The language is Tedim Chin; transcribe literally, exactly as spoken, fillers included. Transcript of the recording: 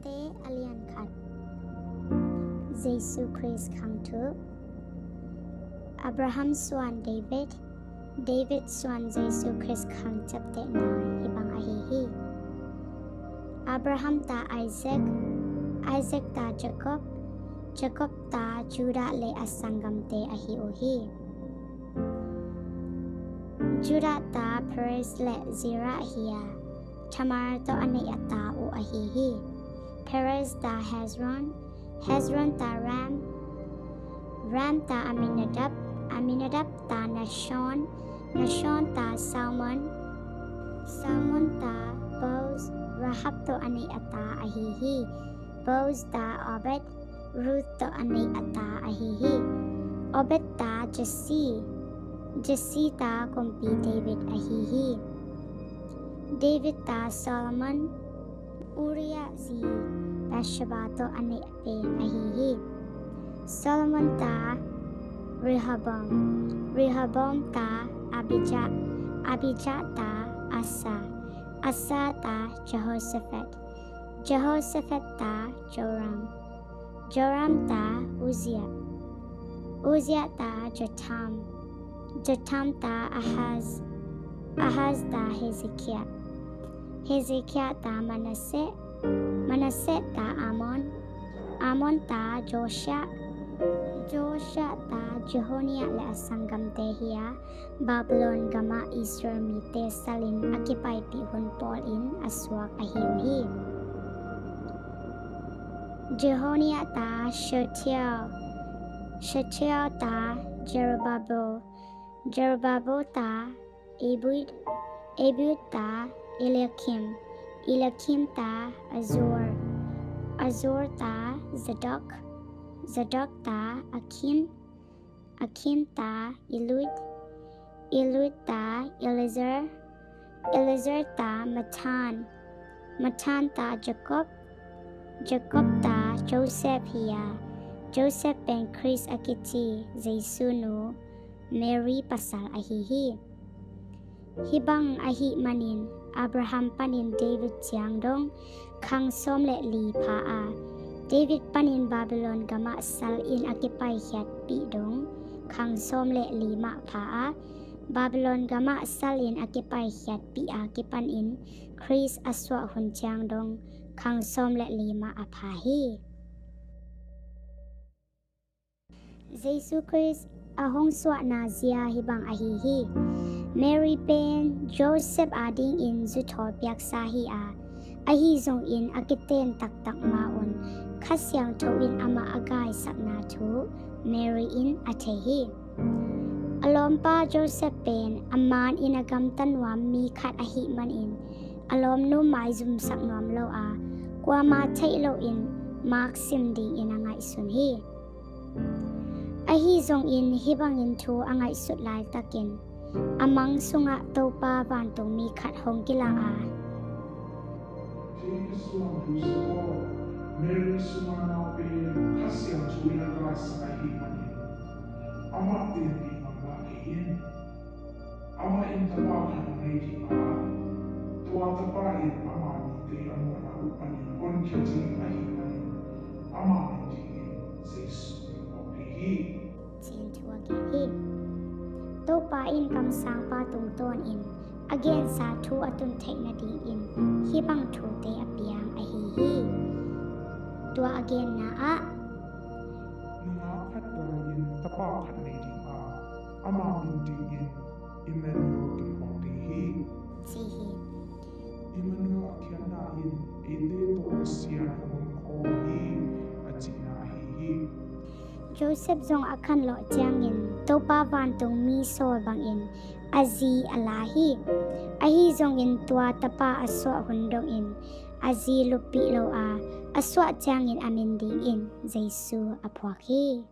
Late a lian khat. Jesu Khrist khangthu. Abraham suan David, David suan Jesu Khrist khang ciaptehna hih bang ahi hi. Abraham ta Isaac, Isaac ta Jacob, Jacob ta Judah le a sanggamte ahi uh hi. Judah ta Perez le Zerah hi a, Tamar tawh a neih a ta uh ahi hi. Perez ta Hezron, Hezron ta Ram, Ram ta Aminadab, Aminadab ta Nahshon, Nahshon ta Salmon, Salmon ta Boaz, Rahab tawh a neih a ta ahi hi. Boaz ta Obed, Ruth tawh a neih a ta ahi hi. Obed ta Jesse, Jesse ta kumpi David ahi hi. David ta Solomon, Uriah zi Bathsheba tawh a neih pen ahi hi. Solomon ta Rehoboam, Rehoboam ta Abijah, Abijah ta Asa, Asa ta Jehoshaphat, Jehoshaphat ta Joram, Joram ta Uzziah, Uzziah ta Jotham, Jotham ta Ahaz, Ahaz ta Hezekiah, Hezekiah ta Manasseh, Manasseh ta Amon, Amon ta Josiah, Josiah ta Jehoniah le a sanggamte hi a, Babylon gamah Israel mite salin a kipaipih hun pawlin a suak ahi uh hi. Jehoniah ta Shealtiel, Shealtiel ta Zerubbabel, Zerubbabel ta Abiud, Abiud ta Eliakim, Eliakim ta Azor, Azor ta Zadok, Zadok ta Akim, Akim ta Eliud, Eliud ta Eleazar, Eleazar ta Matthan, Matthan ta Jacob, Jacob ta Joseph hi a, Joseph pen Khrist a kici Jesu nu Mary pasal ahi hi. Hih bang ahih manin Abraham panin David ciang dong khang sawm le li pha a, David panin Babylon gamah salin a kipaikhiatpih dong khang sawm le li mah pha a, Babylon gamah salin a kipaikhiatpih a kipanin Khrist a suah hun ciang dong khang sawm le li mah a pha hi. Jesu Khrist a hong suahna zia hih bang ahi hi. Mary pen Joseph adingin zuthawl piaksa hi a, ahi zongin a kiten taktak ma-un Kha Siangtho in amah a gaisakna thu Mary in a thei hi. A lawmpa Joseph pen a manin a gamta nuam mi khat ahih manin a lawmnu maizumsak nuam lo a, kuama theih loin maksim dingin a ngaihsun hi. Ahi zongin hih bangin thu a ngaihsut laitakin a mang sungah Topa vantungmi khat hong kilang a, Kei ka suang Joseph aw, Mary sungah nau pen Kha Siangtho in a gaisak ahih manin amah tenpih ngam mah kei in. Amah in tapa khat nei ding a, tua tapa in ama mite a mawhna uh panin honkhia ding ahih manin ama min dingin Jesu in phawk ding hi, ci-in thu a gen hi. Topa in kamsangpa tungtawnin a gensa thu a tun theih nadingin hih bang thute a piang ahi hi. Tua a genna ah, nungak khat dai-in tapa khat nei ding a, ama min dingin Emmanuel kiphawk ding hi, ci hi. Emmanuel a khiatna in eite tawh Pasian hong om khawm hi, a cihna ahi hi. Joseph zong a khanlawh ciangin Topa vantungmi sawl bangin a zi a la hi. Ahi zongin tua tapa a suah hun dongin a zi luppih lo a, a suah ciangin a min dingin Jesu a phuak hi.